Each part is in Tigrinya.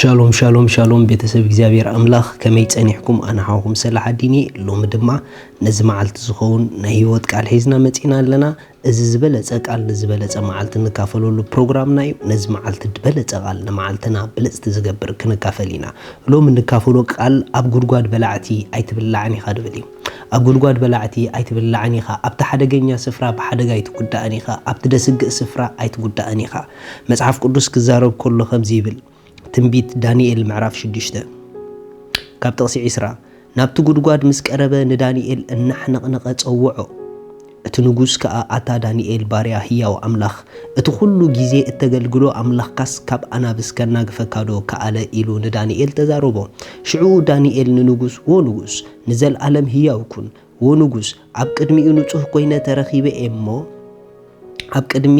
ሻሎም ሻሎም ሻሎም ቤተሰብ እግዚኣብሔር ኣምላኽ፣ ከመይ ጸኒሕኩም? ኣነ ሓውኩም ሰላሕ ኣዲኒ። ሎሚ ድማ ነዚ መዓልቲ ዝኸውን ናይ ህይወት ቃል ሒዝና መጺና ኣለና። እዚ ዝበለጸ ቃል ንዝበለጸ መዓልቲ እንካፈለሉ ፕሮግራምና እዩ። ነዚ መዓልቲ ዝበለጸ ቃል ንመዓልትና ብልጽቲ ዝገብር ክንካፈል ኢና። ሎሚ እንካፈሎ ቃል ኣብ ጉድጓድ በላዕቲ ኣይትብላዕን ኢኻ ድብል እዩ። ኣብ ጉድጓድ በላዕቲ ኣይትብላዕን ኢኻ፣ ኣብቲ ሓደገኛ ስፍራ ብሓደጋ ኣይትጉዳእን ኢኻ፣ ኣብቲ ደስግእ ስፍራ ኣይትጉዳእን ኢኻ። መጽሓፍ ቅዱስ ክዛረብ ከሎ ከምዚ ይብል፣ ትንቢት ዳንኤል ምዕራፍ ሽዱሽተ ካብ ጥቕሲ ዒስራ፣ ናብቲ ጉድጓድ ምስ ቀረበ ንዳንኤል እናሕነቕነቐ ጸውዖ። እቲ ንጉስ ከኣ፣ ኣታ ዳንኤል ባርያ ህያው ኣምላኽ፣ እቲ ኹሉ ግዜ እተገልግሎ ኣምላኽካስ ካብ ኣናብስ ከናግፈካዶ ከኣለ? ኢሉ ንዳንኤል ተዛረቦ። ሽዑ ዳንኤል ንንጉስ፣ ዎ ንጉስ፣ ንዘልኣለም ህያው ኩን። ዎ ንጉስ፣ ኣብ ቅድሚኡ ንጹህ ኮይነ ተረኺበ እየ እሞ፣ ኣብ ቅድሚ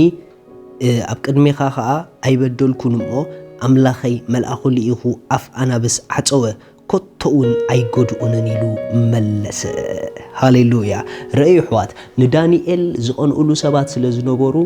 ኣብ ቅድሜኻ ኸኣ ኣይበደልኩን እሞ፣ ኣምላኸይ መልኣኹ ልኢኹ ኣፍ ኣናብስ ዓጸወ፣ ኮቶ እውን ኣይጎድኡንን ኢሉ መለሰ። ሃሌሉያ። ረእዩ ኣሕዋት፣ ንዳንኤል ዝቐንኡሉ ሰባት ስለ ዝነበሩ፣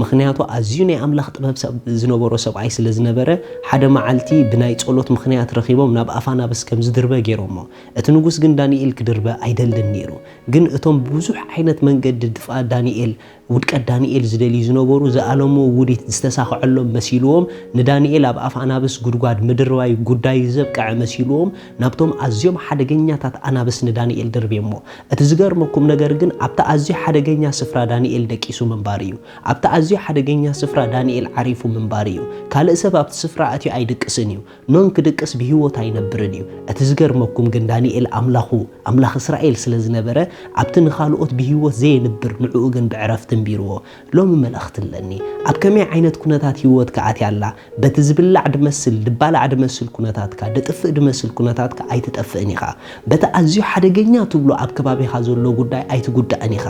ምኽንያቱ ኣዝዩ ናይ ኣምላኽ ጥበብ ሰብ ዝነበሮ ሰብኣይ ስለ ዝነበረ፣ ሓደ መዓልቲ ብናይ ጸሎት ምኽንያት ረኺቦም ናብ ኣፍ ኣናብስ ከም ዝድርበ ገይሮሞ። እቲ ንጉስ ግን ዳንኤል ክድርበ ኣይደልን ነይሩ። ግን እቶም ብብዙሕ ዓይነት መንገዲ ድፍኣት ዳንኤል፣ ውድቀት ዳንኤል ዝደልዩ ዝነበሩ፣ ዝኣለምዎ ውዲት ዝተሳኽዐሎም መሲልዎም፣ ንዳንኤል ኣብ ኣፍ ኣናብስ ጉድጓድ ምድርባይ ጉዳዩ ዘብቅዐ መሲልዎም፣ ናብቶም ኣዝዮም ሓደገኛታት ኣናብስ ንዳንኤል ደርብዮሞ። እቲ ዝገርመኩም ነገር ግን ኣብቲ ኣዝዩ ሓደገኛ ስፍራ ዳንኤል ደቂሱ ምንባሩ እዩ። ኣብቲ ኣዝዩ ሓደገኛ ስፍራ ዳንኤል ዓሪፉ ምንባሩ እዩ። ካልእ ሰብ ኣብቲ ስፍራ ኣትዩ ኣይድቅስን እዩ። ኖን ክድቅስ ብህይወት ኣይነብርን እዩ። እቲ ዝገርመኩም ግን ዳንኤል ኣምላኹ፣ ኣምላኽ እስራኤል ስለ ዝነበረ፣ ኣብቲ ንኻልኦት ብህይወት ዘየንብር ንዕኡ ግን ብዕረፍቲ እንቢርዎ። ሎሚ መልእኽቲ ኣለኒ። ኣብ ከመይ ዓይነት ኩነታት ህይወትካ ኣትያ ኣላ? በቲ ዝብላዕ ድመስል፣ ድባላዕ ድመስል ኩነታትካ፣ ድጥፍእ ድመስል ኩነታትካ ኣይትጠፍእን ኢኻ። በቲ ኣዝዩ ሓደገኛ ትብሎ ኣብ ከባቢኻ ዘሎ ጉዳይ ኣይትጉዳእን ኢኻ።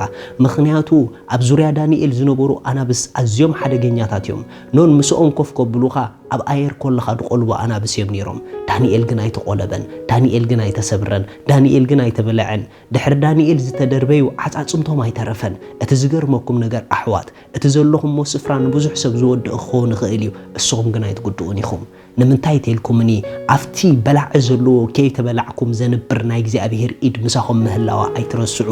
ምኽንያቱ ኣብ ዙርያ ዳንኤል ዝነበሩ ኣናብስ ኣዝዮም ሓደገኛታት እዮም። ኖን ምስኦም ኮፍ ከብሉኻ ኣብ ኣየር ከለኻ ድቆልቡ ኣናብስ እዮም ነይሮም። ዳንኤል ግን ኣይተቆለበን። ዳንኤል ግን ኣይተሰብረን። ዳንኤል ግን ኣይተበለዐን። ድሕሪ ዳንኤል ዝተደርበዩ ዓጻጽምቶም ኣይተረፈን። እቲ ዝገርመኩም ነገር ኣሕዋት፣ እቲ ዘለኹሞ ስፍራ ንብዙሕ ሰብ ዝወድእ ክኸውን ይኽእል እዩ፣ እስኹም ግን ኣይትጉድኡን ኢኹም። ንምንታይ ተልኩምኒ? ኣብቲ በላዒ ዘለዎ ከይተበላዕኩም ዘንብር ናይ እግዚኣብሔር ኢድ ምሳኹም ምህላዋ ኣይትረስዑ።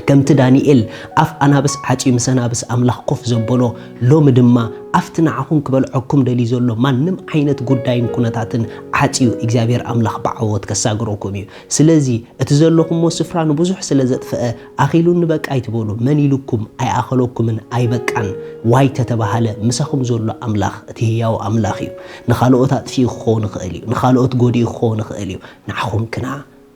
ከምቲ ዳንኤል ኣፍ ኣናብስ ዓጽዩ ምስ ኣናብስ ኣምላኽ ኮፍ ዘበሎ፣ ሎሚ ድማ ኣብቲ ንዓኹም ክበልዐኩም ደልዩ ዘሎ ማንም ዓይነት ጉዳይን ኩነታትን ዓጽዩ እግዚኣብሔር ኣምላኽ ብዓወት ከሳግረኩም እዩ። ስለዚ እቲ ዘለኹሞ ስፍራ ንብዙሕ ስለ ዘጥፍአ፣ ኣኺሉኒ በቃ ኣይትበሉ። መን ኢሉኩም? ኣይኣኸለኩምን፣ ኣይበቃን። ዋይ ተተባሃለ፣ ምሳኹም ዘሎ ኣምላኽ፣ እቲ ህያው ኣምላኽ እዩ። ንኻልኦት ኣጥፊኡ ክኸውን ይኽእል እዩ። ንኻልኦት ጎዲኡ ክኸውን ይኽእል እዩ። ንዓኹም ግና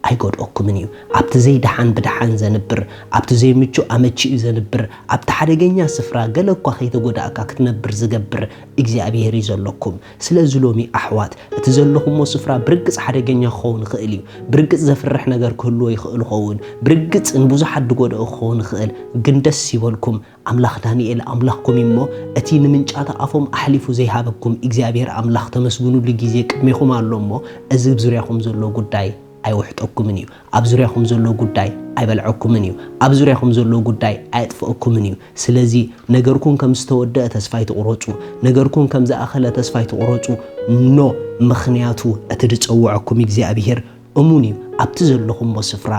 ኣይጎድኦኩምን እዩ። ኣብቲ ዘይደሓን ብደሓን ዘንብር፣ ኣብቲ ዘይምቹእ ኣመቺኡ ዘንብር፣ ኣብቲ ሓደገኛ ስፍራ ገለ እኳ ከይተጎዳእካ ክትነብር ዝገብር እግዚኣብሔር እዩ ዘለኩም። ስለዚ ሎሚ ኣሕዋት፣ እቲ ዘለኹሞ ስፍራ ብርግጽ ሓደገኛ ክኸውን ይኽእል እዩ። ብርግጽ ዘፍርሕ ነገር ክህልዎ ይኽእል ይኸውን። ብርግጽ ንብዙሓት ድጎድኦ ክኸውን ይኽእል። ግን ደስ ይበልኩም፣ ኣምላኽ ዳንኤል ኣምላኽኩም እዩ እሞ፣ እቲ ንምንጫታ ኣፎም ኣሕሊፉ ዘይሃበኩም እግዚኣብሔር ኣምላኽ ተመስግኑሉ ግዜ ቅድሜኹም ኣሎ እሞ፣ እዚ ኣብ ዙርያኹም ዘሎ ጉዳይ ኣይውሕጠኩምን እዩ። ኣብ ዙርያኹም ዘሎ ጉዳይ ኣይበልዐኩምን እዩ። ኣብ ዙርያኹም ዘሎ ጉዳይ ኣየጥፍአኩምን እዩ። ስለዚ ነገርኩም ከም ዝተወደአ ተስፋ ኣይትቑረጹ። ነገርኩም ከም ዝኣኸለ ተስፋ ኣይትቑረጹ። ኖ፣ ምኽንያቱ እቲ ዝጸውዐኩም እግዚኣብሔር እሙን እዩ። ኣብቲ ዘለኹምዎ ስፍራ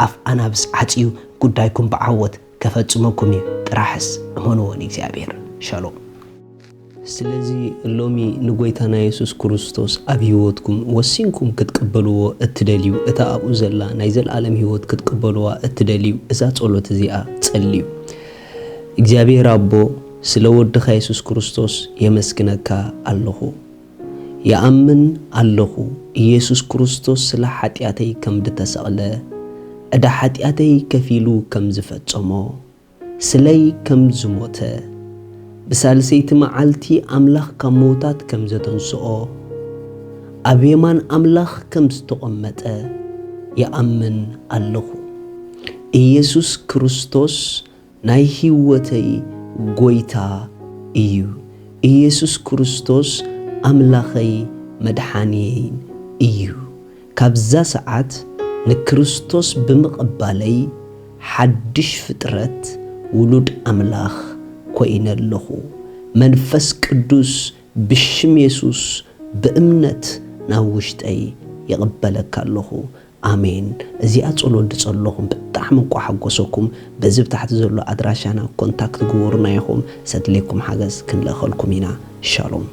ኣፍ ኣናብስ ዓጽዩ ጉዳይኩም ብዓወት ከፈጽመኩም እዩ። ጥራሕስ እመንዎ ንእግዚኣብሔር። ሻሎም። ስለዚ ሎሚ ንጎይታና የሱስ ክርስቶስ ኣብ ህይወትኩም ወሲንኩም ክትቅበልዎ እትደልዩ፣ እታ ኣብኡ ዘላ ናይ ዘለኣለም ህይወት ክትቅበልዋ እትደልዩ፣ እዛ ጸሎት እዚኣ ጸልዩ። እግዚኣብሔር ኣቦ፣ ስለ ወድኻ የሱስ ክርስቶስ የመስግነካ ኣለኹ። ይኣምን ኣለኹ፣ ኢየሱስ ክርስቶስ ስለ ሓጢኣተይ ከም ድተሰቕለ፣ ዕዳ ሓጢኣተይ ከፊሉ ከም ዝፈጸሞ፣ ስለይ ከም ዝሞተ፣ ብሳልሰይቲ መዓልቲ ኣምላኽ ካብ ምዉታት ከም ዘተንስኦ፣ ኣብ የማን ኣምላኽ ከም ዝተቖመጠ ይኣምን ኣለኹ። ኢየሱስ ክርስቶስ ናይ ህይወተይ ጎይታ እዩ። ኢየሱስ ክርስቶስ ኣምላኸይ መድሓንየይን እዩ። ካብዛ ሰዓት ንክርስቶስ ብምቕባለይ ሓድሽ ፍጥረት፣ ውሉድ ኣምላኽ ኮይነ ኣለኹ። መንፈስ ቅዱስ ብሽም የሱስ ብእምነት ናብ ውሽጠይ ይቕበለካ ኣለኹ። ኣሜን። እዚኣ ጸሎት ድጸለኹም ብጣዕሚ እኳ ሓጎሰኩም። በዚ ብታሕቲ ዘሎ ኣድራሻና ኮንታክት ግበሩና ኢኹም። ሰድሌኩም ሓገዝ ክንልእኸልኩም ኢና። ሻሎም።